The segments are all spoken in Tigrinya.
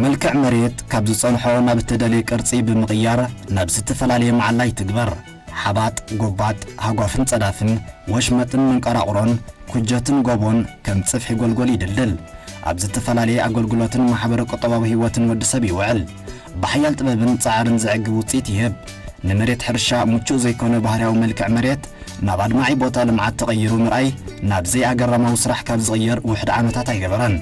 መልክዕ መሬት ካብ ዝጸንሖ ናብ እተደልየ ቅርጺ ብምቕያር ናብ ዝተፈላለየ መዓላ ይትግበር። ሓባጥ፣ ጎባጥ፣ ሃጓፍን ጸዳፍን፣ ወሽመጥን መንቀራቕሮን፣ ኩጀትን ጎቦን ከም ጽፍሒ ጎልጎል ይድልድል። ኣብ ዝተፈላለየ ኣገልግሎትን ማሕበረ ቁጠባዊ ህይወትን ወዲ ሰብ ይውዕል። ብሓያል ጥበብን ጻዕርን ዘዕግብ ውጽኢት ይህብ። ንመሬት ሕርሻ ምቹእ ዘይኮነ ባህርያዊ መልክዕ መሬት ናብ ኣድማዒ ቦታ ልምዓት ተቐይሩ ምርኣይ ናብ ዘይኣገራማዊ ስራሕ ካብ ዝቕየር ውሕድ ዓመታት ኣይገበረን።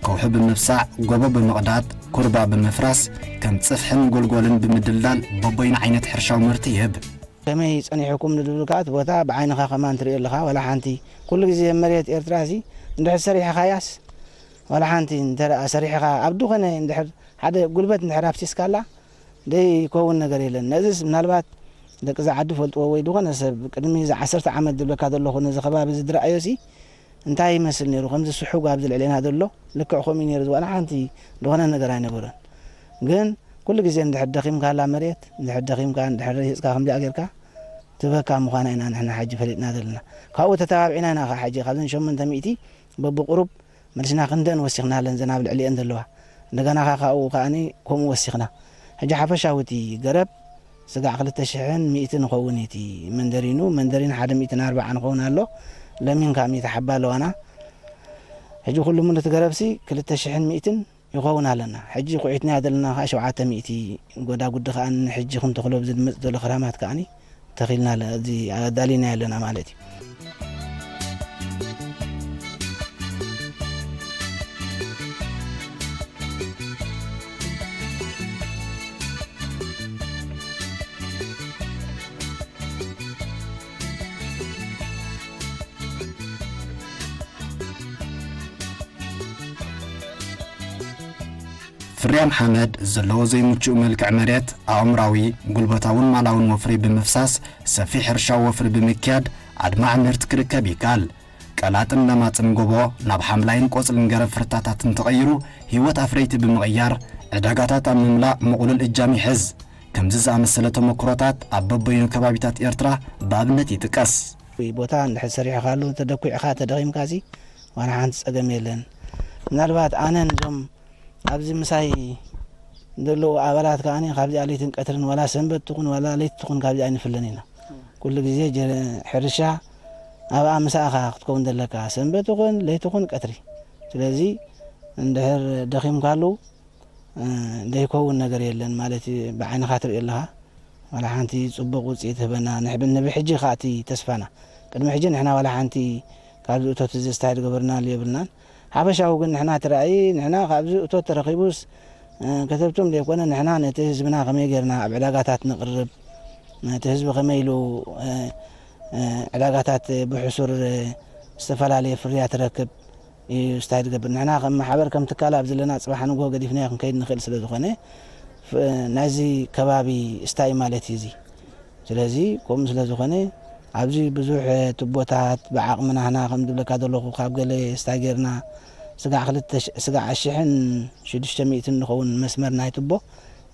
ከውሒ ብምብሳዕ፣ ጎቦ ብምቕዳድ፣ ኩርባ ብምፍራስ፣ ከም ጽፍሕን ጎልጎልን ብምድልዳል በቦይኑ ዓይነት ሕርሻዊ ምህርቲ ይህብ። ከመይ ጸኒሕኩም ንዝብል ከኣ እቲ ቦታ ብዓይንኻ ከማን ትርእዮ ኣለኻ። ዋላ ሓንቲ ኩሉ ግዜ መሬት ኤርትራ እዚ እንድሕር ሰሪሕኻያስ ዋላ ሓንቲ እንተ ደኣ ሰሪሕኻ ኣብ ዝኾነ እንድሕር ሓደ ጉልበት እንድሕር ኣፍሲስካላ ዘይከውን ነገር የለን። ነዚስ ምናልባት ደቂ እዛ ዓዲ ፈልጥዎ ወይ ዝኾነ ሰብ ቅድሚ እዚ ዓሰርተ ዓመት ዝብለካ ዘለኹ ነዚ ከባቢ እዚ ዝረኣዮሲ እንታይ ይመስል ነይሩ? ከምዚ ስሑግ ኣብዚ ልዕሌና ዘሎ ልክዕ ከምኡ እዩ ነይሩ። ዋላ ሓንቲ ዝኾነ ነገር ኣይነበረን። ግን ኩሉ ግዜ እንድሕር ደኺምካላ መሬት፣ እንድሕር ደኺምካ፣ እንድሕር ረሂጽካ ከምዚኣ ጌርካ ትበካ ምዃና ኢና ንሕና ሕጂ ፈሊጥና ዘለና። ካብኡ ተተባቢዕና ኢና ኸዓ ሕጂ ካብዘን ሸሞንተ ሚእቲ በብቁሩብ መሊስና ክንደን ወሲኽናለን ዘን ኣብ ልዕሊኤን ዘለዋ። እንደገና ኸዓ ካብኡ ከዓኒ ከምኡ ወሲኽና። ሕጂ ሓፈሻዊ እቲ ገረብ ስጋዕ ክልተ ሽሕን ሚእትን ይኸውን እዩ እቲ መንደሪኑ። መንደሪን ሓደ ሚእትን ኣርባዓን ይኸውን ኣሎ። ለሚን ከኣ ሚእቲ ሓባ ኣለዋና። ሕጂ ኩሉ ሙሉ እቲ ገረብሲ ክልተ ሽሕን ሚእትን ይኸውን ኣለና። ሕጂ ኩዒትናዮ ዘለና ከኣ ሸውዓተ ሚእቲ ጎዳጉዲ ከኣ ንሕጂ ክንተኽሎ ኣብዚ ዝመጽእ ዘሎ ክራማት ከኣኒ ተኺልና ኣለ-፣ እዚ ኣዳሊናዮ ኣለና ማለት እዩ። ፍርያም ሓመድ ዘለዎ ዘይምቹእ መልክዕ መሬት፣ ኣእምራዊ፣ ጉልበታውን ማላውን ወፍሪ ብምፍሳስ፣ ሰፊሕ ሕርሻዊ ወፍሪ ብምክያድ፣ ኣድማዒ ምህርቲ ክርከብ ይከኣል። ቀላጥን ለማጽን ጎቦ ናብ ሓምላይን ቆጽልን ገረብ ፍርታታትን ተቐይሩ፣ ህይወት ኣፍረይቲ ብምቕያር፣ ዕዳጋታት ኣብ ምምላእ ምቕሉል እጃም ይሕዝ። ከምዚ ዝኣመሰለ ተመክሮታት ኣብ በበይኑ ከባቢታት ኤርትራ ብኣብነት ይጥቀስ። ቦታ እንድሕር ሰሪሕኻሉ፣ ተደኲዕኻ፣ ተደኺምካሲ፣ ዋላ ሓንቲ ጸገም የለን። ምናልባት ኣነን እዞም ኣብዚ ምሳይ ዘለዉ ኣባላት ከኣኒ ካብዚኣ ለይትን ቀትርን ዋላ ሰንበት ትኹን ዋላ ለይቲ ትኹን ካብዚኣ ኣይንፍለን ኢና። ኩሉ ግዜ ጀ-፣ ሕርሻ ኣብኣ ምሳኻ ክትከውን ዘለካ፣ ሰንበት ይኹን ለይቲ ይኹን ቀትሪ። ስለዚ እንድሕር ደኺምካሉ፣ እ፣ ዘይከውን ነገር የለን ማለት እዩ። ብዓይንኻ ትርኢ ኣለኻ። ዋላ ሓንቲ ጽቡቕ ውጽኢት ህበና። ንሕብ-፣ ንብሕጂ ከኣ እቲ ተስፋና። ቅድሚ ሕጂ ንሕና ዋላ ሓንቲ ካብዚ እቶት እዚ ስታይ ዝገበርናሉ የብልናን። ሓፈሻዊ ግን ንሕና እቲ ራእይ፣ ንሕና ካብዚ እቶት ተረኺቡስ፣ እ፣ ከተብቶም ዘይኮነ፣ ንሕና ነቲ ህዝብና ከመይ ጌርና ኣብ ዕዳጋታት ነቕርብ፣ ነቲ ህዝቢ ከመይ ኢሉ፣ እ፣ እ፣ ዕዳጋታት ብሕሱር፣ እ፣ ዝተፈላለየ ፍርያት ትረክብ፣ እዩ ስታይ ዝገብር። ንሕና ከም ማሕበር፣ ከም ትካል ኣብ ዘለና ጽባሕ ንግሆ ገዲፍናዮ ክንከይድ ንኽእል ስለ ዝኾነ፣ ፍ-፣ ናይዚ ከባቢ ስታይ ማለት እዩ እዚ። ስለዚ ከምኡ ስለ ዝኾነ፣ ኣብዚ ብዙሕ ቱቦታት ብዓቕምና ህና ከም ዝብለካ ዘለኹ፣ ካብ ገለ ስታይ ጌርና ስጋዕ ክልተ ሽ-፣ ስጋዕ ሽሕን ሽዱሽተ ሚእትን ንኸውን መስመር ናይ ቱቦ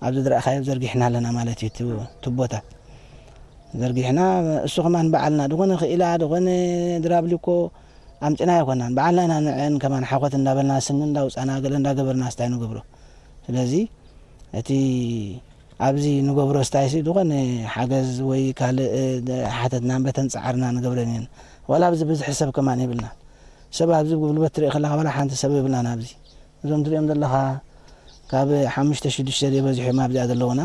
ኣብዚ ዝረኣኻዮ ዘርጊሕና ኣለና ማለት እዩ። ቱ-፣ ቱቦታት ዘርጊሕና፣ እሱ ከማን በዓልና ዝኾነ ክኢላ፣ ዝኾነ ድራብሊኮ ኣምጺና ኣይኮናን። በዓልና ኢና ንዕን ከማን ሓኾት እንዳበልና፣ ስኒ እንዳውጻና፣ ገለ እንዳገበርና ስታይ ንገብሮ። ስለዚ እቲ ኣብዚ ንገብሮ ስታይሲ ዝኾነ ሓገዝ ወይ ካልእ፣ እ፣ ሓተትና እምበር ተንጻዓርና ንገብረን ኢና። ዋላ ኣብዚ ብዝሒ ሰብ ከማን የብልናን። ሰብ ኣብዚ ጉልበት ትርኢ ከለኻ ዋላ ሓንቲ ሰብ የብልናን ኣብዚ። እዞም ትሪኦም ዘለኻ ካብ ሓሙሽተ ሽዱሽተ ዘይበዝሑ እዮም ኣብዚኣ ዘለዉና።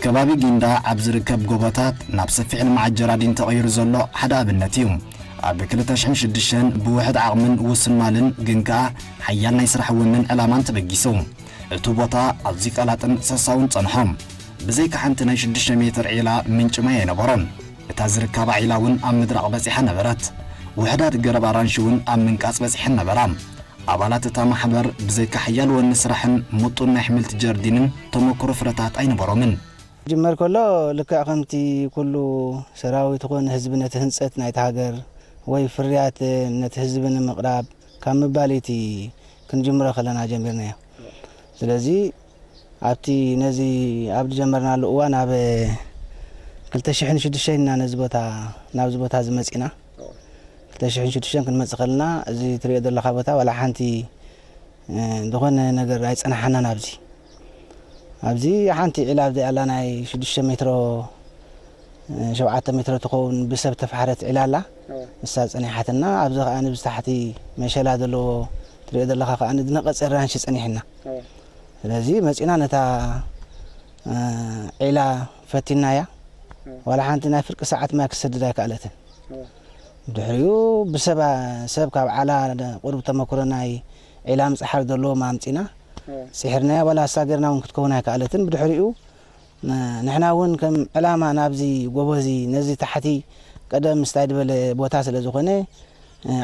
ከባቢ ጊንዳዕ ኣብ ዝርከብ ጎቦታት ናብ ሰፊሕ ልምዓት ጀራዲን ተቐይሩ ዘሎ ሓደ ኣብነት እዩ። ኣብ ክልተ ሽሕን ሽዱሽተን ብውሕድ ዓቕምን ውሱን ማልን ግን ከኣ ሓያል ናይ ስራሕ ወንን ዕላማን ተበጊሱ። እቲ ቦታ ኣዝዩ ቀላጥን ሰሳውን ጸንሖ። ብዘይካ ሓንቲ ናይ ሽዱሽተ ሜትር ዒላ ምንጪ ማይ ኣይነበሮን። እታ ዝርከባ ዒላ እውን ኣብ ምድራቕ በጺሓ ነበረት። ውሕዳት ገረብ ኣራንሺ እውን ኣብ ምንቃጽ በጺሐን ነበራ። ኣባላት እታ ማሕበር ብዘይካ ሓያል ወኒ ስራሕን ምጡን ናይ ኣሕምልቲ ጀርዲንን ተመኩሮ ፍረታት ኣይነበሮምን። ክጅመር ከሎ ልክዕ ከምቲ ኩሉ ሰራዊት ይኹን ህዝቢ ነቲ ህንጸት ናይቲ ሃገር ወይ ፍርያት ነቲ ህዝቢ ንምቕራብ ካብ ምባል እቲ ክንጅምሮ ከለና ጀሚርናዮ። ስለዚ ኣብቲ ነዚ ኣብ ዝጀመርናሉ እዋን ኣብ ክልተ ሽሕን ሽዱሽተን ኢና ነዚ ቦታ ናብዚ ቦታ እዚ መጺና። ክልተ ሽሕን ሽዱሽተን ክንመጽእ ከለና እዚ ትሪኦ ዘለኻ ቦታ ዋላ ሓንቲ ዝኾነ ነገር ኣይጸናሓናን። ኣብዚ ኣብዚ ሓንቲ ዒላ ኣብዚ ኣላ ናይ ሽዱሽተ ሜትሮ ሸውዓተ ሜትሮ ትኸውን ብሰብ ተፋሕረት ዒላ ኣላ። እሳ ጸኒሓትና። ኣብዚ ከኣ ብታሕቲ መሸላ ዘለዎ ትሪኦ ዘለኻ ከኣ ዝነቐጸ ራንሺ ጸኒሕና። ስለዚ መጺና ነታ ዒላ ፈቲናያ። ዋላ ሓንቲ ናይ ፍርቂ ሰዓት ማይ ክሰድድ ኣይከኣለትን። ድሕሪኡ ብሰብ ሰብ ካብ ዓላ ቁሩብ ተመክሮ ናይ ዒላ ምጽሓር ዘለዎም ኣምጺና። ጽሒርናያ ዋላ ኣሳገርና እውን ክትከውን ኣይከኣለትን። ብድሕሪኡ ንሕና እውን ከም ዕላማ ናብዚ ጎቦ እዚ ነዚ ታሕቲ ቀደም ስታይ ዝበለ ቦታ ስለ ዝኾነ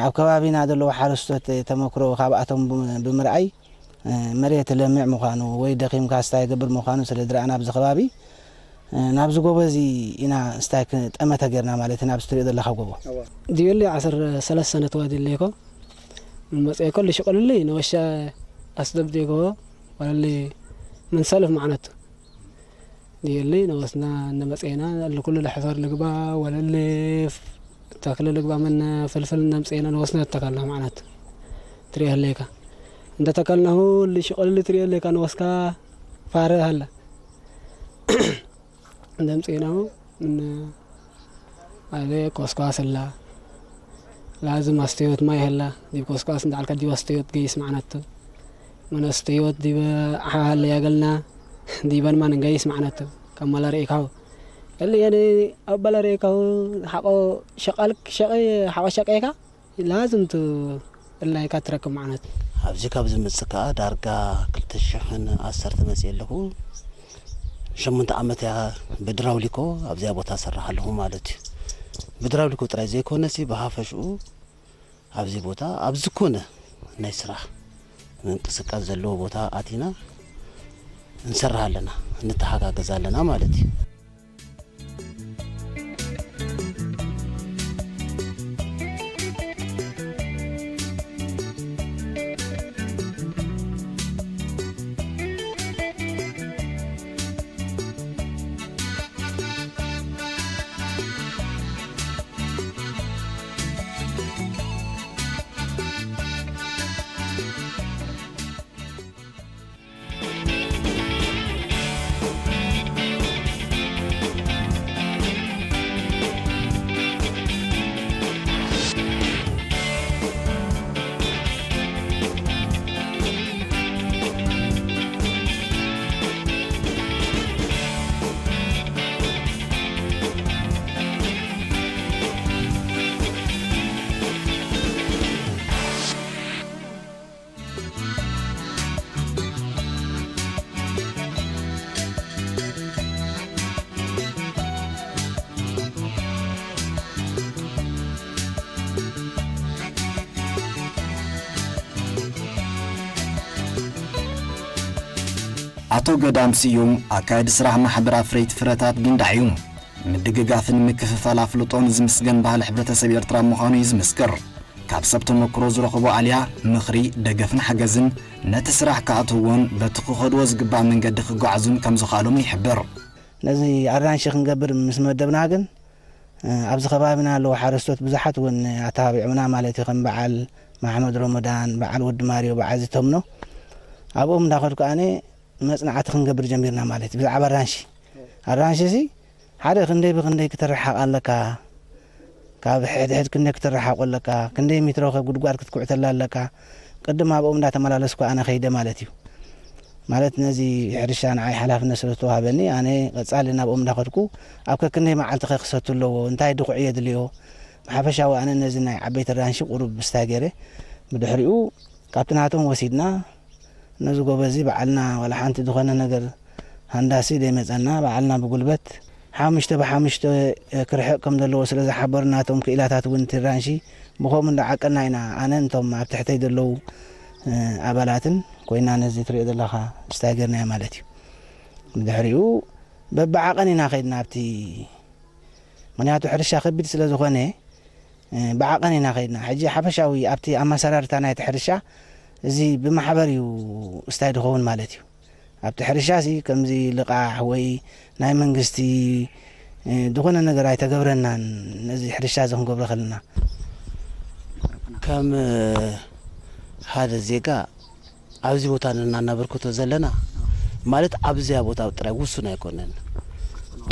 ኣብ ከባቢና ዘለዉ ሓረስቶት ተመክሮ ካብኣቶም ብምርኣይ መሬት ለሚዕ ምዃኑ ወይ ደኺምካ ስታይ ይገብር ምዃኑ ስለ ዝረኣና ኣብዚ ከባቢ ናብዚ ጎቦ እዚ ኢና ስታይ ጠመተ ጌርና ማለት ናብዚ ትሪኦ ዘለኻ ጎቦ። ድዩሊ ዓሰርተ ሰለስተ ሰነትዋ ድሌኮ መጽኤ ከሉ ሽቅልሊ ንወሻ ኣስደብዴኮ ወለሊ ምንሰልፍ ማዕነቱ ድየለይ ነወስና እነመፀና ኩሉ ለሕፈር ልግባ ወለሌፍ ተክለ ልግባ መነ ፍልፍል እነምፀና ነወስና ተተካልና ማዕነት ትሪኦ ህለይካ እንተተካልናሁ ልሽቆልል ትሪኦ ህለይካ ነወስካ ፋረ ሃለ እንደምፀናሁ ምን ኣበ ኮስኳስ ኣላ ላዝም ኣስተዮት ማይ ሀላ ዲብ ኮስኳስ እንዳዓልካ ዲብ ኣስተዮት ገይስ ማዕነቱ ምን ኣስተዮት ዲበ ሓሃለ ያገልና ዲበን ማን እንገይስ ማዕነቱ ካብ ማላ ርኢካሁ እሊ የኒ ኣብ በለ ርኢካሁ ሓቆ ሸቃልክ ሸቂ ሓቆ ሸቀይካ ላዝም ቱ እላይካ ትረክብ ማዕነቱ። ኣብዚ ካብ ዝመጽእ ከኣ ዳርጋ ክልተ ሽሕን ዓሰርተ መጽእ ኣለኹ። ሸሞንተ ዓመት እያ ብድራውሊኮ ኣብዚኣ ቦታ እሰርሕ ኣለኹ ማለት እዩ። ብድራውሊኮ ጥራይ ዘይኮነሲ ብሃፈሽኡ ኣብዚ ቦታ ኣብ ዝኾነ ናይ ስራሕ ምንቅስቃስ ዘለዎ ቦታ ኣቲና እንሰርሕ ኣለና፣ እንተሓጋገዝ ኣለና ማለት እዩ። ኣቶ ገዳም ስዩም ኣካየዲ ስራሕ ማሕበር ኣፍረይቲ ፍረታት ጊንዳዕ እዩ። ምድግጋፍን ምክፍፋል ኣፍልጦን ዝምስገን ባህሊ ሕብረተሰብ ኤርትራ ምዃኑ እዩ ዝምስክር። ካብ ሰብ ተመክሮ ዝረኽቦ ኣልያ ምኽሪ፣ ደገፍን ሓገዝን ነቲ ስራሕ ክኣትውዎን በቲ ክኸድዎ ዝግባእ መንገዲ ክጓዓዙን ከም ዝኸኣሎም ይሕብር። ነዚ ኣራንሺ ክንገብር ምስ መደብና ግን ኣብዚ ከባቢና ኣለዉ ሓረስቶት ብዙሓት እውን ኣተባቢዖምና ማለት እዩ። ከም በዓል መሓመድ ረመዳን፣ በዓል ወዲ ማርዮ፣ በዓል ዝተምኖ ኣብኦም እንዳኸድኩ ኣነ መጽናዕቲ ክንገብር ጀሚርና ማለት እዩ። ብዛዕባ ኣራንሺ ኣራንሺ እዚ ሓደ ክንደይ ብክንደይ ክትርሓቕ ኣለካ፣ ካብ ሕድሕድ ክንደይ ክትርሓቑ ኣለካ፣ ክንደይ ሚትሮ ከ ጉድጓድ ክትኩዕተላ ኣለካ። ቅድም ኣብኦም እንዳተመላለስኩ ኣነ ከይደ ማለት እዩ። ማለት ነዚ ሕርሻ ንዓይ ሓላፍነት ስለ ዝተዋህበኒ ኣነ ቀጻሊ ናብኦም እንዳኸድኩ ኣብ ከክንደይ መዓልቲ ከ ክሰቱ ኣለዎ፣ እንታይ ድኹዒ የድልዮ። ብሓፈሻዊ ኣነ ነዚ ናይ ዓበይቲ ኣራንሺ ቁሩብ ብስታይ ገይረ ብድሕሪኡ ካብቲ ናቶም ወሲድና ነዚ ጎበዚ በዓልና ዋላ ሓንቲ ዝኾነ ነገር ሃንዳሲ ደይመጸና በዓልና ብጉልበት ሓሙሽተ ብሓሙሽተ ክርሕቕ ከም ዘለዎ ስለ ዝሓበሩ ናቶም ክኢላታት እውን እቲ ራንሺ ብኸምኡ እንዳዓቀና ኢና ኣነን እቶም ኣብ ትሕተይ ዘለዉ ኣባላትን ኮይና ነዚ ትሪኦ ዘለኻ ስታይ ገርናዮ ማለት እዩ። ብድሕሪኡ በብዓቐን ኢና ከይድና ኣብቲ፣ ምኽንያቱ ሕርሻ ከቢድ ስለ ዝኾነ፣ እ፣ ብዓቐን ኢና ከይድና። ሕጂ ሓፈሻዊ ኣብቲ ኣመሰራርታ ናይቲ ሕርሻ፣ እዚ ብማሕበር እዩ ስታይ ድኸውን ማለት እዩ። ኣብቲ ሕርሻ እዚ ከምዚ ልቓሕ ወይ ናይ መንግስቲ፣ እ፣ ዝኾነ ነገር ኣይተገብረናን፣ ነዚ ሕርሻ እዚ ክንገብሮ ከለና። ከም፣ እ፣ ሓደ ዜጋ ኣብዚ ቦታ ነና እናበርክቶ ዘለና ማለት ኣብዚያ ቦታ ጥራይ ውሱን ኣይኮነን፣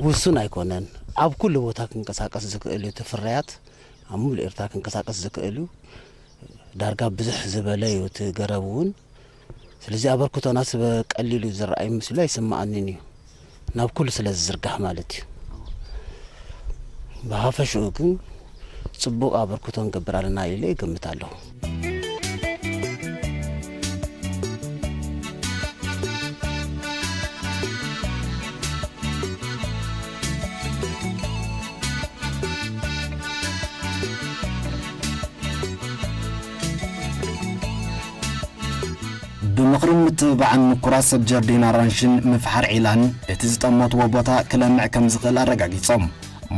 ውሱን ኣይኮነን። ኣብ ኩሉ ቦታ ክንቀሳቀስ ዝኽእል እዩ። እቲ ፍርያት ኣብ ሙሉእ ኤርትራ ክንቀሳቀስ ዝኽእል እዩ። ዳርጋ ብዝሕ ዝበለ እዩ እቲ ገረብ እውን። ስለዚ ኣበርክቶናስ ቀሊል እዩ ዝረኣይ ምስሉ ኣይስምዓንን እዩ። ናብ ኩሉ ስለ ዝዝርጋሕ ማለት እዩ። ብሃፈሽኡ ግን ጽቡቕ ኣበርክቶ ንገብር ኣለና ኢለ ይገምት ኣለኹ። ብምኽርን ምትብባዕን ምኩራት ሰብ ጀርዲን ኣራንሽን ምፍሓር ዒላን እቲ ዝጠመትዎ ቦታ ክለምዕ ከም ዝኽእል ኣረጋጊጾም።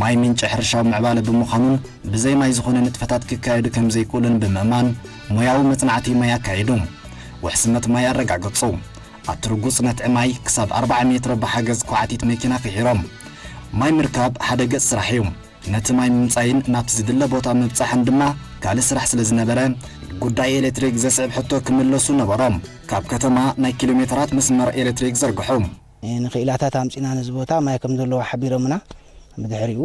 ማይ ምንጪ ሕርሻዊ ምዕባለ ብምዃኑን ብዘይ ማይ ዝኾነ ንጥፈታት ክካየዱ ከም ዘይክእሉን ብምእማን ሞያዊ መጽናዕቲ ማይ ኣካየዱ። ውሕስነት ማይ ኣረጋገጹ። ኣብቲ ርጉጽ ነትዒ ማይ ክሳብ ኣርብዓ ሜትሮ ብሓገዝ ኳዕቲት መኪና ፍሒሮም። ማይ ምርካብ ሓደ ገጽ ስራሕ እዩ። ነቲ ማይ ምምጻይን ናብቲ ዝድለ ቦታ ምብጻሕን ድማ ካልእ ስራሕ ስለ ዝነበረ፣ ጉዳይ ኤሌክትሪክ ዘስዕብ ሕቶ ክምለሱ ነበሮም። ካብ ከተማ ናይ ኪሎ ሜትራት መስመር ኤሌክትሪክ ዘርግሑ። ንክኢላታት ኣምጺና ነዚ ቦታ ማይ ከም ዘለዎ ሓቢሮምና፣ ብድሕሪኡ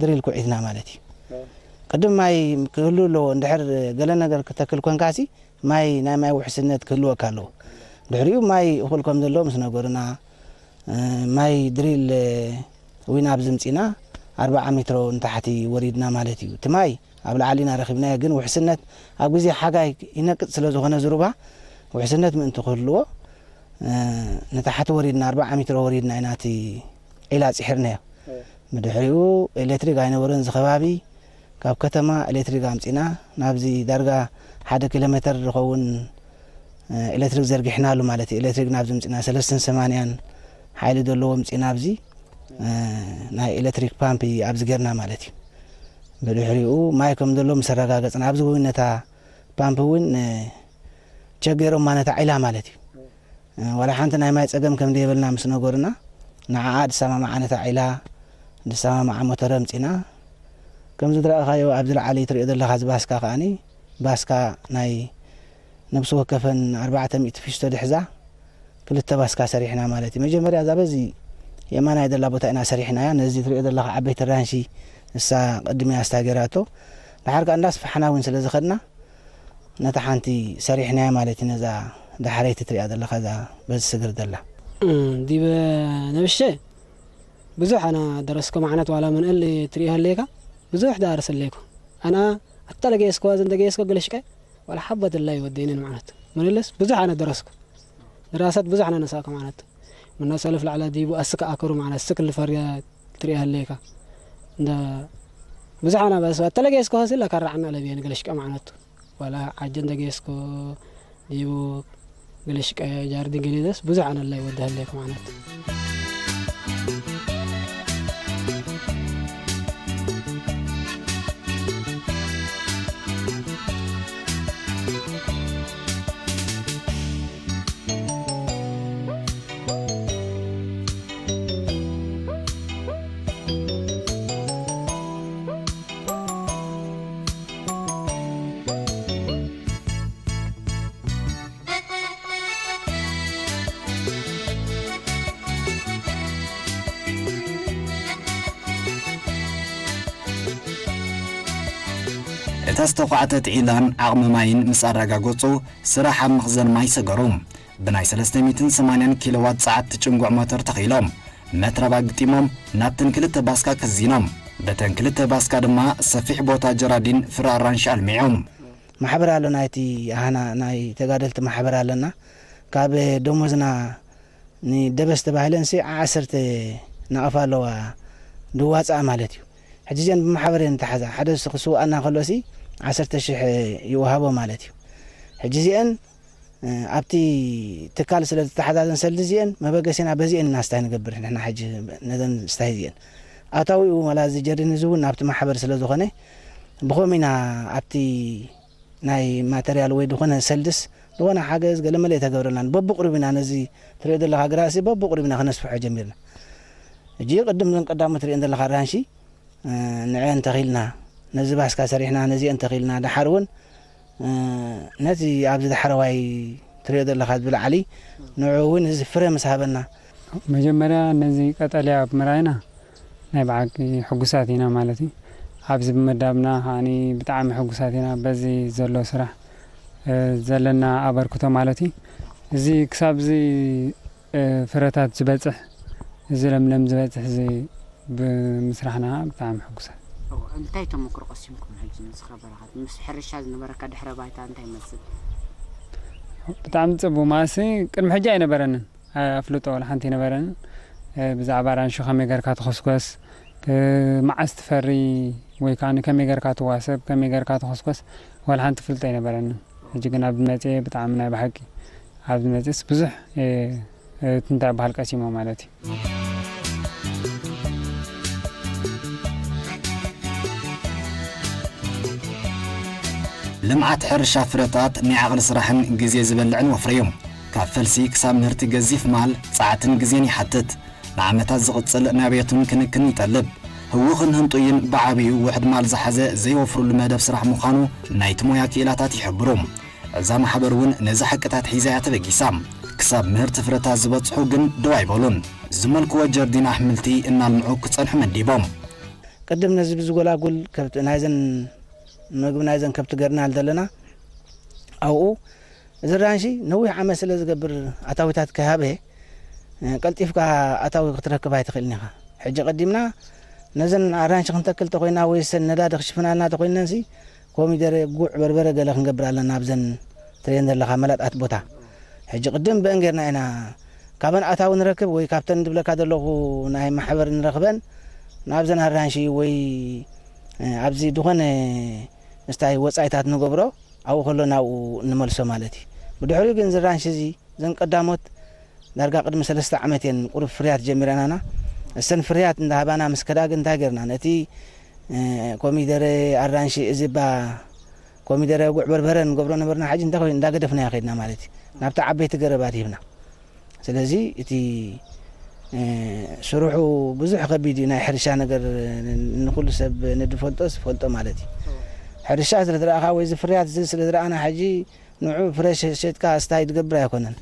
ድሪል ኩዒትና ማለት እዩ። ቅድም ማይ ክህሉ ኣለዎ፣ እንድሕር ገለ ነገር ክተክል ኮንካሲ ማይ፣ ናይ ማይ ውሕስነት ክህልወካ ኣለዎ። ድሕሪኡ ማይ እኹል ከም ዘሎ ምስ ነገሩና፣ እ፣ ማይ ድሪል፣ እ፣ ዊን ኣብዚ ምጺና ኣርብዓ ሜትሮ ንታሕቲ ወሪድና ማለት እዩ። እቲ ማይ ኣብ ላዕሊ ኢና ረኺብናዮ፣ ግን ውሕስነት ኣብ ግዜ ሓጋይ ይነቅጽ ስለ ዝኾነ ዝሩባ፣ ውሕስነት ምእንቲ ክህልዎ፣ እ፣ ንታሕቲ ወሪድና፣ ኣርብዓ ሜትሮ ወሪድና ኢና እቲ ዒላ ጺሒርናዮ። እ። ብድሕሪኡ ኤሌክትሪክ ኣይነበረን። እዚ ከባቢ ካብ ከተማ ኤሌክትሪክ ኣምጺና ናብዚ ዳርጋ ሓደ ኪሎ ሜትር ዝኸውን፣ እ፣ ኤሌክትሪክ ዘርጊሕናሉ ማለት እዩ። ኤሌክትሪክ ናብዚ ምጺና ሰለስትን ሰማንያን ሓይሊ ዘለዎ ምጺና ኣብዚ፣ እ፣ ናይ ኤሌክትሪክ ፓምፕ ኣብዚ ጌርና ማለት እዩ። ብድሕሪኡ ማይ ከም ዘሎ ምስ ኣረጋገጽና ኣብዚ እውን ነታ ፓምፕ እውን፣ እ፣ ቸገሮማ ነታ ዒላ ማለት እዩ። እ፣ ዋላ ሓንቲ ናይ ማይ ጸገም ከም ደየብልና ምስ ነገሩና፣ ንዓኣ ድሰማማዓ ነታ ዒላ፣ ድሰማማዓ ሞተር ኣምጺና። ከም ዝረኣኻዮ ኣብዚ ላዕሊ ትሪኦ ዘለኻ እዚ ባስካ ከኣኒ፣ ባስካ ናይ ነብሲ ወከፈን ኣርባዕተ ሚእቲ ፊስቶ ድሕዛ፣ ክልተ ባስካ ሰሪሕና ማለት እዩ። መጀመርያ እዛ በዚ የማናይ ዘላ ቦታ ኢና ሰሪሕናያ። ነዚ ትሪኦ ዘለኻ ዓበይቲ ራንሺ፣ እሳ ቅድሚያ ስታ ገይራቶ። ድሓር ከኣ እንዳስፋሕና እውን ስለ ዝኸድና፣ ነታ ሓንቲ ሰሪሕናያ ማለት እዩ፣ ነዛ ዳሕረይቲ ትሪኣ ዘለኻ፣ እዛ በዚ ስግር ዘላ። እም፣ ዲበ ነብሸ ብዙሕ ኣና ደረስኮ፣ ማዕነት ዋላ መንእል ትሪኦ ህሌካ፣ ብዙሕ ዳርስ ህሌኮ። ኣና ኣታ ለገየስኮ፣ ዘን ደገየስኮ ግልሽቀ፣ ዋላ ሓቦት ላይ ወደይነን ማዕነት። መንእልስ ብዙሕ ኣነ ደረስኩ። ድራሰት ብዙሕ ኣነ ነሳእኩ ማዕነት። ምና ሰለፍ ላዕላ ዲቡ ኣስከ ኣከሩ ማዕነት፣ ስክ ልፈርያ ትሪኦ ህሌካ። እንደ ብዙሕ ኣነ በስ፣ ኣታ ለገየስኮ፣ ስለ ካራዕና ለብየን ግልሽቀ ማዕነቱ። ዋላ ዓጀ እንተ ገይስኮ ዲቡ ግልሽቀ ጃርዲን ገሊደስ ብዙሕ ኣነላይ ወዲ ህሌክ ማለት። እታ ዝተዃዕተት ዒላን ዓቕሚ ማይን ምስ ኣረጋገጹ፣ ስራሕ ኣብ መኽዘን ማይ ሰገሩ። ብናይ ሰለስተ ሚእትን ሰማንያን ኪሎዋት ጸዓት ትጭንጉዕ ሞተር ተኺሎም፣ መትረብ ኣግጢሞም፣ ናብተን ክልተ ባስካ ከዚኖም። በተን ክልተ ባስካ ድማ ሰፊሕ ቦታ ጀራዲን ፍረ ኣራንሺ ኣልሚዖም። ማሕበር ኣሎ፣ ናይቲ ኣሃና ናይ ተጋደልቲ ማሕበር ኣለና። ካብ ደሞዝና ንደበስ ተባሂለንሲ ዓሰርተ ናቕፋ ኣለዋ፣ ድዋፅኣ ማለት እዩ። ሕጂ እዚአን ብማሕበር እየን ተሓዛ። ሓደ ስ-፣ ክስውኣና ከሎሲ ዓሰርተ ሽሕ ይወሃቦ ማለት እዩ። ሕጂ እዚአን ኣብቲ ትካል ስለ ዝተሓዛዘን ሰልዲ እዚአን መበገሲና በዚአን ኢና ስታይ ንገብር ንሕና ሕጂ ነዘን ስታይ እዚአን ኣታዊኡ መላ እዚ ጀሪን እዚ እውን ናብቲ ማሕበር ስለ ዝኾነ ብኸም ኢና ኣብቲ ናይ ማተርያል ወይ ዝኾነ ሰልድስ ዝኾነ ሓገዝ ገለመለ የተገብረልናን በብቕሩብ ኢና ነዚ ትሪኦ ዘለኻ ግራሲ በብቕሩብ ኢና ከነስፍሖ ጀሚርና። እጂ ቅድም ዘን ቀዳሞት ትሪኦ ዘለኻ ራንሺ ንዐ እንተኺልና ነዚ ባስካ ሰሪሕና ነዚ እንተኺልና ደሓር እውን ነቲ ኣብዚ ዳሕረዋይ ትሪኦ ዘለኻ ብላዕሊ ንዑ እውን እዚ ፍረ ምስ ሃበና። መጀመርያ ነዚ ቀጠልያ ብምርኣይና ናይ ብሓቂ ሕጉሳት ኢና ማለት እዩ። ኣብዚ ብምዳብና ከዓኒ ብጣዕሚ ሕጉሳት ኢና በዚ ዘሎ ስራሕ ዘለና ኣበርክቶ ማለት እዩ። እዚ ክሳብ እዚ ፍረታት ዝበፅሕ እዚ ለምለም ዝበፅሕ እዚ ብምስራሕና ብጣዕሚ ሕጉሳት። እንታይ ተመክሮ ቀሲምኩም ሕጂ ንስኻ በረኻት ምስ ሕርሻ ዝነበረካ ድሕረ ባይታ እንታይ ይመስል? ብጣዕሚ ፅቡቅ ማለትሲ ቅድሚ ሕጂ ኣይነበረንን ኣፍልጦ ወላ ሓንቲ ኣይነበረንን። ብዛዕባ ኣራንሺ ከመይ ገርካ ትኾስኮስ መዓስ ትፈሪ ወይ ከዓ ከመይ ገርካ ትዋሰብ ከመይ ገርካ ትኾስኮስ ወላ ሓንቲ ፍልጦ ኣይነበረንን። ሕጂ ግን ኣብዚ መፅኤ ብጣዕሚ ናይ ብሓቂ ኣብዚ መፅእስ ብዙሕ ትንታይ በሃል ቀሲሞ ማለት እዩ። ልምዓት ሕርሻ ፍረታት ናይ ዓቕሊ ስራሕን ግዜ ዝበልዕን ወፍሪ እዩ። ካብ ፈልሲ ክሳብ ምህርቲ ገዚፍ ማል ጻዕትን ግዜን ይሓትት። ንዓመታት ዝቕጽል ናብየቱን ክንክን ይጠልብ። ህውኽን ህንጡይን ብዓብዩ ውሕድ ማል ዝሓዘ ዘይወፍሩሉ መደብ ስራሕ ምዃኑ ናይቲ ሞያ ክኢላታት ይሕብሩ። እዛ ማሕበር እውን ነዚ ሓቅታት ሒዛ እያ ተበጊሳ። ክሳብ ምህርቲ ፍረታት ዝበጽሑ ግን ደው ኣይበሉን። ዝመልክዎ ጀርዲን ኣሕምልቲ እናልምዑ ክጸንሑ መዲቦም። ቅድም ነዚ ብዝጎላጉል ከብቲ ናይዘን ምግቢ ናይዘን ከብቲ ገርና ዘለና ኣብኡ እዚ ኣራንሺ ነዊሕ ዓመት ስለ ዝገብር ኣታዊታት ከይሃበ ቀልጢፍካ ኣታዊ ክትረክብ ኣይትኽእልን ኢኻ። ሕጂ ቀዲምና ነዘን ኣራንሺ ክንተክል ተኾይና ወይ ሰን ነዳዲ ክሽፍናልና ተኾይነንሲ ኮሚደረ፣ ጉዕ፣ በርበረ ገለ ክንገብር ኣለና ኣብዘን ትርእየን ዘለኻ መላጣት ቦታ። ሕጂ ቅድም ብአን ጌርና ኢና ካብን ኣታዊ ንረክብ ወይ ካብተን ዝብለካ ዘለኹ ናይ ማሕበር ንረኽበን ናብዘን ኣራንሺ ወይ ኣብዚ ዝኾነ ስታይ ወጻኢታት ንገብሮ ኣብኡ ከሎ ናብኡ ንመልሶ ማለት እዩ። ብድሕሪኡ ግን እዚ ኣራንሺ እዚ እዘን ቀዳሞት ዳርጋ ቅድሚ ሰለስተ ዓመት እየን ቁሩብ ፍርያት ጀሚረናና። እሰን ፍርያት እንዳሃባና ምስ ከዳ ግን እንታይ ጌርና ነቲ ኮሚደረ፣ ኣራንሺ፣ እዚባ፣ ኮሚደረ፣ ጉዕ በርበረ ንገብሮ ነበርና። ሕጂ እንታይ ኮይኑ እንዳገደፍናዮ ከድና ማለት እዩ። ናብቲ ዓበይቲ ገረባት ሂብና። ስለዚ እቲ ስርሑ ብዙሕ ከቢድ እዩ። ናይ ሕርሻ ነገር ንኩሉ ሰብ ንድፈልጦ ዝፈልጦ ማለት እዩ። ሕርሻ ስለ ዝረኣኻ ወይ እዚ ፍርያት እዚ ስለ ዝረኣና ሕጂ ንዑ ፍረሽ ሸጥካ ስታይ ትገብር ኣይኮነን።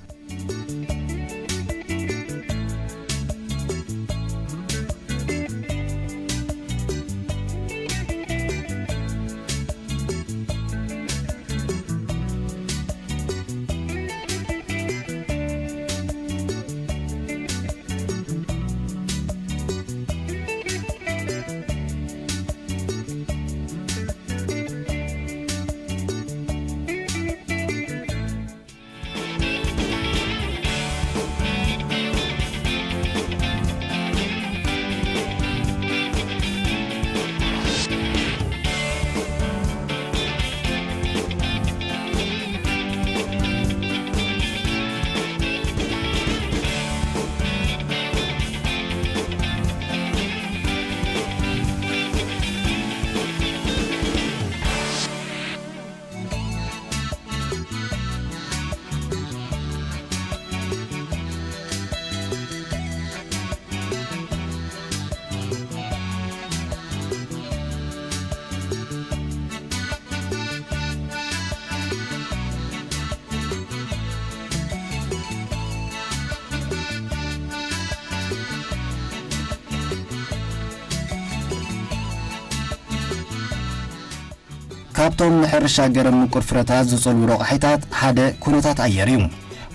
ካብቶም ንሕርሻ ገረብ ምቁር ፍረታት ዝጸልዉ ረቑሒታት ሓደ ኩነታት ኣየር እዩ።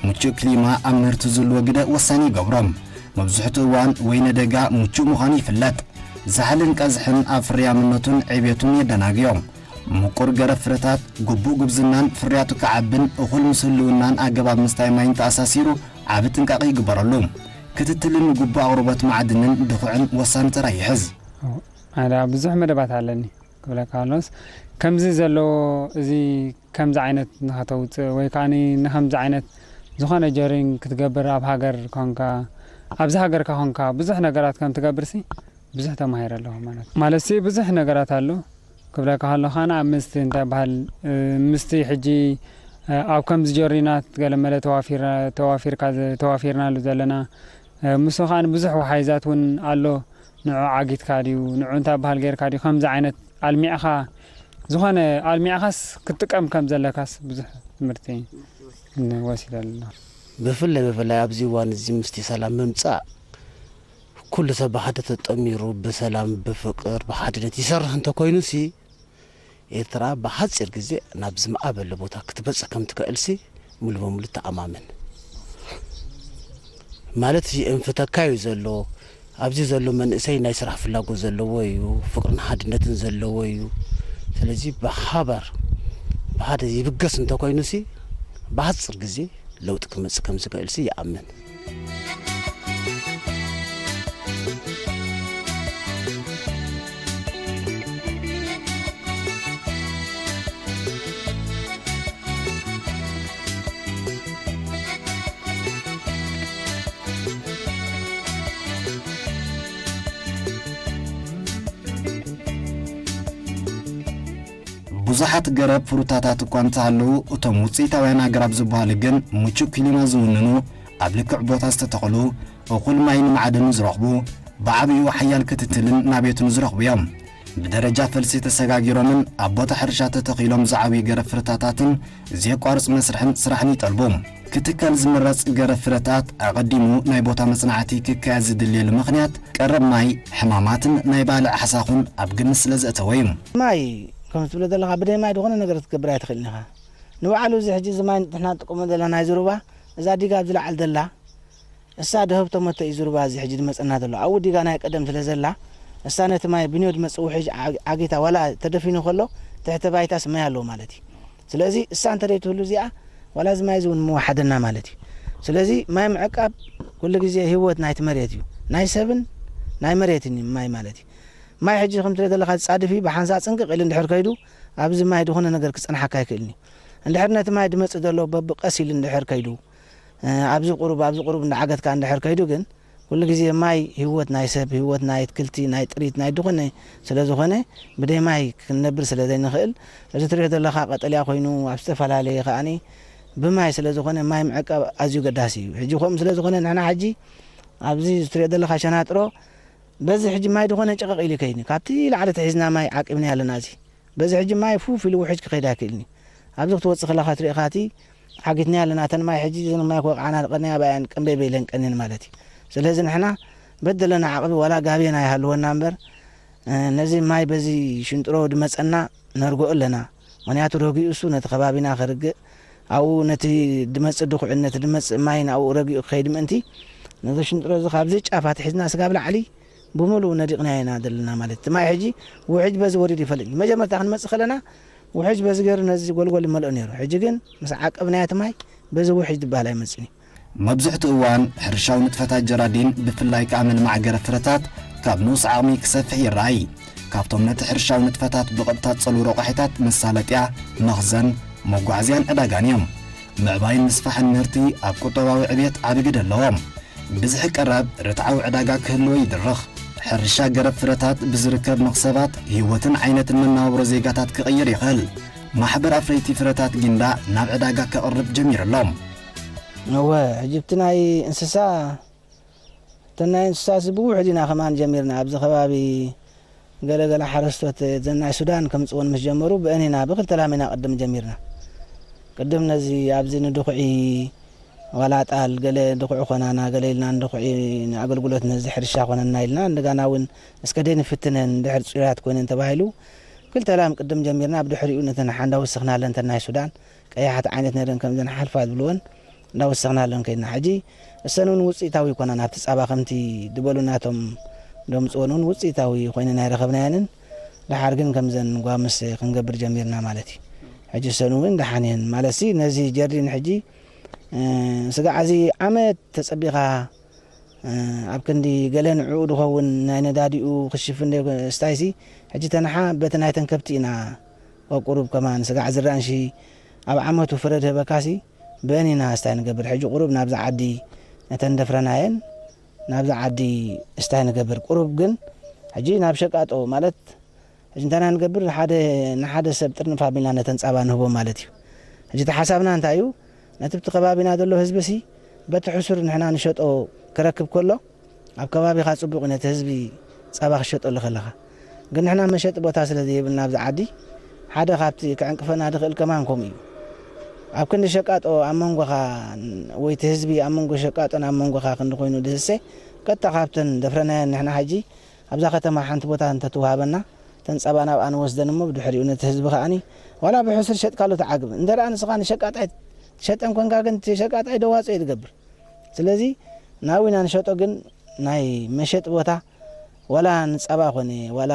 ምቹእ ክሊማ ኣብ ምህርቲ ዝህልዎ ግደ ወሳኒ ይገብሮ። መብዝሕትኡ እዋን ወይነ ደጋ ምቹእ ምዃኑ ይፍለጥ። ዛሕልን ቀዝሕን ኣብ ፍርያምነቱን ዕብየቱን የደናግዮ። ምቁር ገረብ ፍረታት ግቡእ ጉብዝናን ፍርያቱ ክዓብን እኹል ምስ ህልውናን ኣገባብ ምስታይ ማይን ተኣሳሲሩ ዓቢ ጥንቃቐ ይግበረሉ። ክትትልን ግቡእ ኣቕርቦት ማዕድንን ድኹዕን ወሳኒ ተራ ይሕዝ። ኣነ ብዙሕ መደባት ኣለኒ ክብለካ ከሎስ ከምዚ ዘሎ እዚ ከምዚ ዓይነት ንኸተውፅእ ወይ ከዓ ንከምዚ ዓይነት ዝኾነ ጀሪን ክትገብር ኣብ ሃገር ኮንካ ኣብዚ ሃገርካ ኮንካ ብዙሕ ነገራት ከም ትገብርሲ ብዙሕ ተማሂረ ኣለኹ ማለት ማለት ብዙሕ ነገራት ኣሎ ክብለካ ከሎ ከዓ ምስቲ እንታይ በሃል ምስቲ ሕጂ ኣብ ከምዚ ጀሪናት ገለመለ ተዋፊርካ ተዋፊርናሉ ዘለና ምስ ከዓ ብዙሕ ወሓይዛት እውን ኣሎ ንዑ ዓጊትካ ድዩ ንዑ እንታይ በሃል ጌርካ ድዩ ከምዚ ዓይነት ኣልሚዕኻ ዝኾነ ኣልሚዕኻስ ክትጥቀም ከም ዘለካስ ብዙሕ ትምህርቲ ወሲደ ኣለና። ብፍላይ ብፍላይ ኣብዚ እዋን እዚ ምስቲ ሰላም ምምፃእ ኩሉ ሰብ ብሓደ ተጠሚሩ ብሰላም ብፍቅር ብሓድነት ይሰርሕ እንተኮይኑ ሲ ኤርትራ ብሓፂር ግዜ ናብ ዝመኣበለ ቦታ ክትበፅሕ ከም ትክእል ሲ ሙሉ በሙሉ ተኣማመን። ማለት እዚ እንፍተካ እዩ ዘሎ። ኣብዚ ዘሎ መንእሰይ ናይ ስራሕ ፍላጎት ዘለዎ እዩ፣ ፍቅርን ሓድነትን ዘለዎ እዩ። ስለዚ ብሓባር ብሓደ ይብገስ እንተኮይኑ ሲ ብሓፅር ግዜ ለውጢ ክመፅእ ከም ዝክእል ሲ ይኣምን። ብዙሓት ገረብ ፍሩታታት እኳ እንተሃለዉ፣ እቶም ውፅኢታውያን ኣግራብ ዝበሃሉ ግን ምቹእ ክሊማ ዝውንኑ፣ ኣብ ልክዕ ቦታ ዝተተኽሉ፣ እኹል ማይን ማዕድንን ዝረኽቡ፣ ብዓብይኡ ሓያል ክትትልን ናቤቱን ዝረኽቡ እዮም። ብደረጃ ፈልሲ ተሰጋጊሮምን ኣብ ቦታ ሕርሻ ተተኺሎም ዝዓብዩ ገረብ ፍረታታትን ዘየቋርጽ መስርሕን ስራሕን ይጠልቡ። ክትከል ዝምረጽ ገረብ ፍረታት ኣቐዲሙ ናይ ቦታ መጽናዕቲ ክካየድ ዝድልየሉ ምኽንያት ቀረብ ማይ፣ ሕማማትን ናይ ባልዕ ሓሳኹን ኣብ ግምት ስለ ዘእተወ እዩ። ማይ ከም ትብሎ ዘለኻ ብደይ ማይ ዝኾነ ነገር ክትገብር ኣይትኽእልን ኢኻ። ንባዕሉ እዚ ሕጂ እዚ ማይ ንሕና ንጥቀሞ ዘለና ናይዚ ሩባ እዛ ዲጋ ኣብዚ ላዕሊ ዘላ እሳ ደሀብቶ መጥቶ እዩ ዝሩባ እዚ ሕጂ ዝመጸና ዘሎ ኣብኡ ዲጋ ናይ ቀደም ስለ ዘላ እሳ ነቲ ማይ ብንዮ ዝመጽእ ውሕጅ ዓጊታ ዋላ ተደፊኑ ከሎ ትሕተ ባይታስ ማይ ኣለዎ ማለት እዩ ስለዚ እሳ እንተደይ ትህሉ እዚኣ ዋላ እዚ ማይ እዚ እውን ምወሓደና ማለት እዩ ስለዚ ማይ ምዕቃብ ኩሉ ግዜ ህይወት ናይቲ መሬት እዩ ናይ ሰብን ናይ መሬትን እዩ ማይ ማለት እዩ ማይ ሕጂ ከም ትሪኦ ዘለካ ዝጻድፍ እዩ ብሓንሳእ ጽንቅቕ ኢሉ እንድሕር ከይዱ ኣብዚ ማይ ዝኾነ ነገር ክጸንሓካ ኣይክእልን እዩ እንድሕር ነቲ ማይ ዝመጽእ ዘሎ በብቀስ ኢሉ እንድሕር ከይዱ ኣብዚ ቁሩብ ኣብዚ ቁሩብ እንዳዓገትካ እንድሕር ከይዱ ግን ኩሉ ግዜ ማይ ህይወት ናይ ሰብ ህይወት ናይ ኣትክልቲ ናይ ጥሪት ናይ ድኾነ ስለ ዝኾነ ብደይ ማይ ክንነብር ስለ ዘይንኽእል እዚ ትሪኦ ዘለኻ ቀጠልያ ኮይኑ ኣብ ዝተፈላለየ ከኣኒ ብማይ ስለ ዝኾነ ማይ ምዕቃብ ኣዝዩ ገዳሲ እዩ ሕጂ ከምኡ ስለ ዝኾነ ንሕና ሕጂ ኣብዚ ትሪኦ ዘለኻ ሸናጥሮ በዚ ሕጂ ማይ ድኾነ ጨቐቕ ኢሉ ከይኒ ካብቲ ላዕሊ ተሒዝና ማይ ዓቂብና ኣለና እዚ በዚ ሕጂ ማይ ፉፍ ኢሉ ውሕጅ ክኸይድ ኣይክእልን እዩ። ኣብዚ ክትወፅእ ከለኻ ትሪኢኻ እቲ ዓጊትናያ ኣለና እተን ማይ ሕጂ እዘን ማይ ክወቕዓና ዝቐነያ ብኣያን ቀንበይ በይለን ቀንየን ማለት እዩ። ስለዚ ንሕና በደለና ዓቕሚ ዋላ ጋብየና ይሃልወና እምበር ነዚ ማይ በዚ ሽንጥሮ ድመፀና ነርግኦ ኣለና። ምኽንያቱ ረጊኡ እሱ ነቲ ከባቢና ከርግእ ኣብኡ ነቲ ድመፅእ ድኹዕን ነቲ ድመፅእ ማይን ኣብኡ ረጊኡ ክኸይድ ምእንቲ ነዚ ሽንጥሮ እዚ ካብዚ ጫፍ ኣትሒዝና ስጋብ ላዕሊ ብምሉኡ ነዲቕናዮ ኢና ዘለና ማለት እቲ ማይ ሕጂ ውሕጅ በዚ ወሪዱ ይፈልጥ እዩ መጀመርታ ክንመፅእ ከለና ውሕጅ በዚ ገይሩ ነዚ ጎልጎል ይመልኦ ነይሩ ሕጂ ግን ምስ ዓቀብናዮ እቲ ማይ በዚ ውሕጅ ዝበሃል ኣይመፅን እዩ መብዝሕትኡ እዋን ሕርሻዊ ንጥፈታት ጀራዲን ብፍላይ ከኣ ምልማዕ ገረብ ፍረታት ካብ ንኡስ ዓቕሚ ክሰፍሕ ይረኣይ። ካብቶም ነቲ ሕርሻዊ ንጥፈታት ብቐጥታ ዝጸልዉ ረቋሒታት መሳለጥያ፣ መኽዘን፣ መጓዓዝያን ዕዳጋን እዮም። ምዕባይን ምስፋሕን ምህርቲ ኣብ ቁጠባዊ ዕብየት ዓቢ ግደ ኣለዎ። ብዝሒ ቀረብ ርትዓዊ ዕዳጋ ክህልዎ ይድርኽ። ሕርሻ ገረብ ፍረታት ብዝርከብ መኽሰባት ህይወትን ዓይነትን መነባብሮ ዜጋታት ክቕይር ይኽእል። ማሕበር ኣፍረይቲ ፍረታት ጊንዳዕ ናብ ዕዳጋ ከቕርብ ጀሚሩ ኣሎ። እወ፣ ሕጂ ብቲ ናይ እንስሳ፣ እተን ናይ እንስሳስ ብውሕድ ኢና ከማን ጀሚርና። ኣብዚ ከባቢ ገለ ገለ ሓረስቶት እዘን ናይ ሱዳን ከምፅወን ምስ ጀመሩ ብአን ኢና ብክልተ ላም ኢና ቅድም ጀሚርና። ቅድም ነዚ ኣብዚ ንድኹዒ ዋላ ጣል ገለ ድኹዒ ኮናና ገለ ኢልና ንድኹዒ ንኣገልግሎት ነዚ ሕርሻ ኮነና ኢልና እንደጋና እውን እስከ ደይ ንፍትነን እንድሕር ፅሩያት ኮይነን ተባሂሉ ክልተ ላም ቅድም ጀሚርና ብድሕሪኡ ነተን ሓ እንዳወሰኽናለን ተን ናይ ሱዳን ቀያሓት ዓይነት ነይረን ከምዘን ሓልፋ ዝብልወን እንዳወሰኽናለን ከይድና ሕጂ እሰን እውን ውፅኢታዊ ይኮናን ኣብቲ ፃባ ከምቲ ዝበሉ ናቶም ደምፅወን እውን ውፅኢታዊ ኮይነን ኣይረኸብናየንን ደሓር ግን ከምዘን ጓምስ ክንገብር ጀሚርና ማለት እዩ ሕጂ እሰን እውን ደሓን እየን ማለት ሲ ነዚ ጀርዲን ሕጂ ስጋዕ እዚ ዓመት ተፀቢኻ ኣብ ክንዲ ገለ ንዕኡ ዝኸውን ናይ ነዳዲኡ ክሽፍን ስታይሲ ሕጂ ተንሓ በቲ ናይተን ከብቲ ኢና ቁሩብ ከማን ስጋዕ ዝራንሺ ኣብ ዓመቱ ፍረ ድህበካሲ በኒና እስታይ ንገብር። ሕጂ ቁሩብ ናብዛ ዓዲ ነተን ደፍረናየን ናብዛ ዓዲ እስታይ ንገብር። ቁሩብ ግን ሕጂ ናብ ሸቃጦ ማለት ሕጂ እንታይ ኢና ንገብር? ሓደ ንሓደ ሰብ ጥርንፍ ኣቢልና ነተን ጸባ ንህቦ ማለት እዩ። ሕጂ እቲ ሓሳብና እንታይ እዩ? ነቲ ኣብቲ ከባቢና ዘሎ ህዝቢ ሲ በቲ ሕሱር ንሕና ንሸጦ ክረክብ ከሎ ኣብ ከባቢኻ ጽቡቕ እዩ ነቲ ህዝቢ ጸባ ክሸጠሉ ከለኻ። ግን ንሕና መሸጢ ቦታ ስለ ዘይብልና ኣብዚ ዓዲ ሓደ ካብቲ ክዕንቅፈና ዝኽእል ከማን ከምኡ እዩ። ኣብ ክንዲ ሸቃጦ ኣብ መንጎኻ ወይ እቲ ህዝቢ ኣብ መንጎ ሸቃጦን ኣብ መንጎኻ ክንዲ ኮይኑ ድህሴ ቀጥታ ካብተን ደፍረናየን ንሕና ሕጂ ኣብዛ ከተማ ሓንቲ ቦታ እንተትወሃበና እተን ጸባ ናብኣ ንወስደን እሞ ብድሕሪኡ ነቲ ህዝቢ ከኣኒ ዋላ ብሕሱር ሸጥካሉ ትዓግብ። እንተ ደኣ ንስኻ ንሸቃጣይ ትሸጠን ኮንካ ግን እቲ ሸቃጣይ ደዋጽኦ እዩ ዝገብር። ስለዚ ናብና ንሸጦ ግን ናይ መሸጢ ቦታ ዋላ ንጸባ ኮነ ዋላ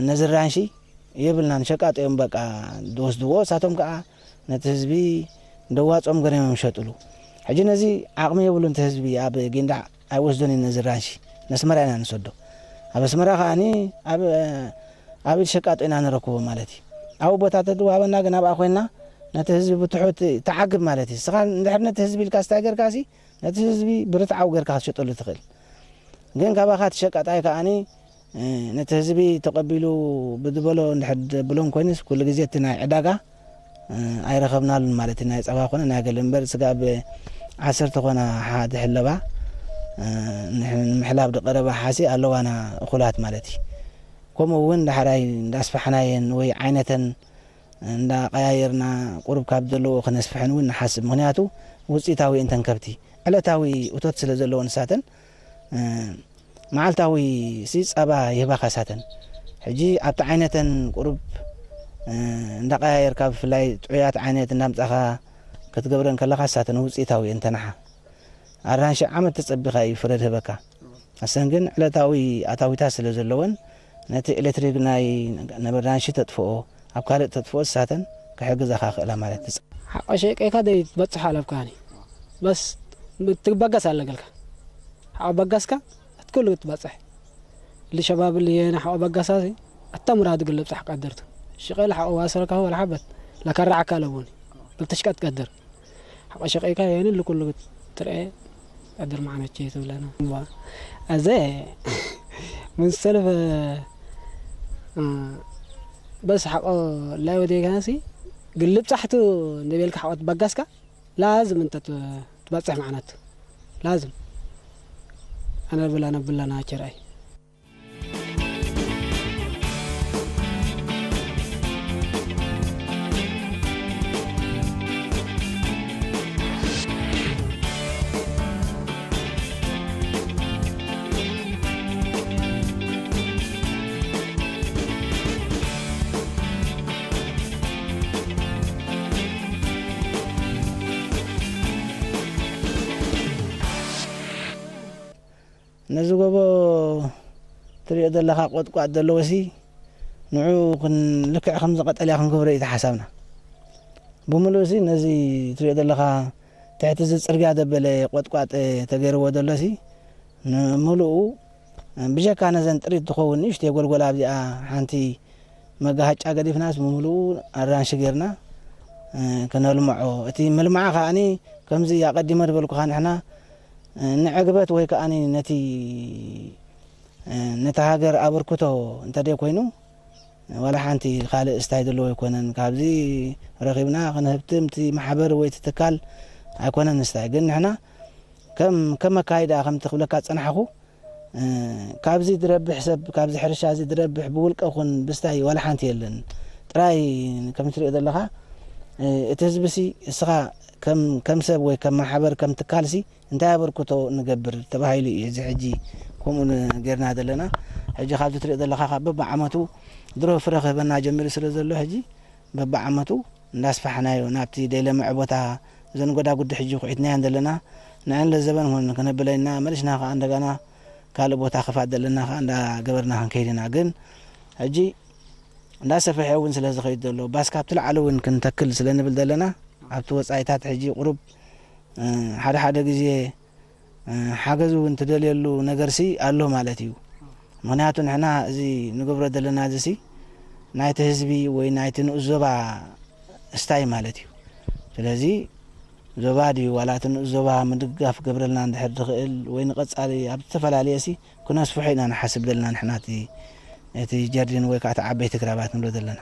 ነዚ ራንሺ የብልናን። ሸቃጦ እዮም በቃ ዝወስድዎ። እሳቶም ከኣ ነቲ ህዝቢ ደዋጾም ገይሮም እዮም ዝሸጥሉ። ሕጂ ነዚ ዓቕሚ የብሉን እቲ ህዝቢ ኣብ ጊንዳዕ ኣይወስዶን እዩ ነዚ ራንሺ። ነስመራ ኢና ንሰዶ። ኣብ ኣስመራ ከኣኒ ኣብ ኣብ ኢድ ሸቃጦ ኢና ንረክቦ ማለት እዩ። ኣብ ቦታ ተድዋሃበና ግን ኣብኣ ኮይንና ነቲ ህዝቢ ብትሑት ተዓግብ ማለት እዩ። ንስኻ እንድሕር ነቲ ህዝቢ ኢልካ ስታይ ጌርካሲ ነቲ ህዝቢ ብርትዓዊ ጌርካ ክትሸጠሉ ትኽእል። ግን ካባኻ እቲ ሸቃጣይ ከኣኒ ነቲ ህዝቢ ተቐቢሉ ብዝበሎ እንድሕር ዘብሎም ኮይኑስ ኩሉ ግዜ እቲ ናይ ዕዳጋ ኣይረኸብናሉን ማለት እዩ። ናይ ጸባ ኮነ ናይ ገለ እምበር ስጋ ብ ዓሰርተ ኮና ሓ ዝሕለባ ንምሕላብ ዝቐረባ ሓሲ ኣለዋና እኹላት ማለት እዩ። ከምኡ እውን ዳሕራይ እንዳስፋሕናየን ወይ ዓይነተን እንዳቐያየርና ቁሩብ ካብ ዘለዎ ክነስፍሐን እውን ንሓስብ። ምኽንያቱ ውፅኢታዊ እንተን ከብቲ ዕለታዊ እቶት ስለ ዘለዎ ንሳተን መዓልታዊ ሲ ጸባ ይህባኻ ሳተን። ሕጂ ኣብቲ ዓይነተን ቁሩብ እንዳቀያየርካ ብፍላይ ጥዑያት ዓይነት እንዳምጻኻ ክትገብረን ከለኻ ሳተን ውፅኢታዊ እንተንሓ ኣራንሺ ዓመት ተጸቢኻ እዩ ፍረ ዝህበካ። ኣሰን ግን ዕለታዊ ኣታዊታት ስለ ዘለወን ነቲ ኤሌክትሪክ ናይ ነበርዳንሺ ተጥፍኦ ኣብ ካልእ ተጥፍኦ ሳተን ክሕግዛኻ ክእላ ማለት ትጽ ሓቆ ሸቀይካ ደይ ትበጽሖ ኣለብካኒ። በስ ትበገስ ኣለገልካ። ሓቆ በጋስካ ኣትክሉ ትበጽሕ። ልሸባብ ልየና ሓቆ በጋሳሲ ኣታ ሙራድ ግልብ ጻሕ ቀደርቱ። ሽቀል ሓቆ ዋሰረካ ወላ ሓበት ለከራዓካ ለቦኒ። ብልትሽቀት ቀደር ሓቆ ሸቀይካ የንን ልኩሉ ትርኤ ቀደር ማዕነቼ ትብለና። እምባ ኣዘ ምን ሰለፈ በስ ሓቆ ላይ ወዴጋሲ ግልብ ጻሕቱ እንደቤልካ ሓቆት በጋስካ ላዝም እንተ ትበጽሕ ማዕነቱ ላዝም ኣነ ብላ ነብላና ቸርኣይ። ነዚ ጎቦ ትሪኦ ዘለኻ ቆጥቋጥ ዘለዎሲ ንዑ ክን ልክዕ ከምዚ ቀጠልያ ክንገብሮ እዩ እቲ ሓሳብና። ብምሉእሲ ነዚ ትሪኦ ዘለኻ ትሕቲ እዚ ጽርግያ ዘበለ ቆጥቋጥ ተገይርዎ ዘሎሲ ንምሉኡ ብጀካ ነዘን ጥሪት ትኸውን ንእሽተይ ጎልጎል ኣብዚኣ ሓንቲ መጋሃጫ ገዲፍናስ ብምሉኡ ኣራንሺ ጌርና ክነልምዖ። እቲ ምልማዓ ከኣኒ ከምዚ ኣቐዲመ ዝበልኩኻ ንሕና ንዕግበት ወይ ከኣኒ ነቲ ነታ ሃገር ኣበርክቶ እንተደይ ኮይኑ ዋላ ሓንቲ ካልእ ስታይ ዘለዎ ኣይኮነን። ካብዚ ረኺብና ክንህብትም እቲ ማሕበር ወይ እቲ ትካል ኣይኮነን ስታይ። ግን ንሕና ከም ከም ኣካይዳ ከምቲ ክብለካ ዝጸናሕኹ ካብዚ ዝረብሕ ሰብ ካብዚ ሕርሻ እዚ ዝረብሕ ብውልቀ ኹን ብስታይ ዋላ ሓንቲ የለን። ጥራይ ከም ትሪኦ ዘለኻ እቲ ህዝቢ ሲ እስኻ ከም ከም ሰብ ወይ ከም ማሕበር ከም ትካል ሲ እንታይ ኣበርክቶ ንገብር ተባሂሉ እዩ እዚ ሕጂ ከምኡ ን- ጌርና ዘለና። ሕጂ ካብዚ ትሪኦ ዘለኻ ካብ በብዓመቱ ድሮ ፍረ ክህበና ጀሚሩ ስለ ዘሎ ሕጂ በብዓመቱ እንዳስፋሕናዮ ናብቲ ደይለምዐ ቦታ እዘን ጎዳጉዲ ሕጂ ኩዒትናየን ዘለና ንዐን ለዘበን እውን ክነብለና መሊስና ከዓ እንደገና ካልእ ቦታ ክፋት ዘለና ከዓ እንዳገበርና ክንከይድ ኢና። ግን ሕጂ እንዳሰፈሐ እውን ስለ ዝኸይድ ዘሎ ባስ ካብቲ ላዕሊ እውን ክንተክል ስለ ንብል ዘለና ኣብቲ ወፃኢታት ሕጂ ቁሩብ ሓደ ሓደ ግዜ ሓገዝ እውን ትደልየሉ ነገርሲ ኣሎ ማለት እዩ። ምክንያቱ ንሕና እዚ ንገብሮ ዘለና እዚሲ ናይቲ ህዝቢ ወይ ናይቲ ንኡስ ዞባ እስታይ ማለት እዩ። ስለዚ ዞባ ድዩ ዋላ እቲ ንኡስ ዞባ ምድጋፍ ገብረልና እንድሕር ዝኽእል ወይ ንቐጻሊ ኣብ ዝተፈላለየ ሲ ክነስፍሖ ኢና ንሓስብ ዘለና ንሕና እቲ፣ እቲ ጀርዲን ወይ ከዓ እቲ ዓበይቲ ግራባት ንብሎ ዘለና።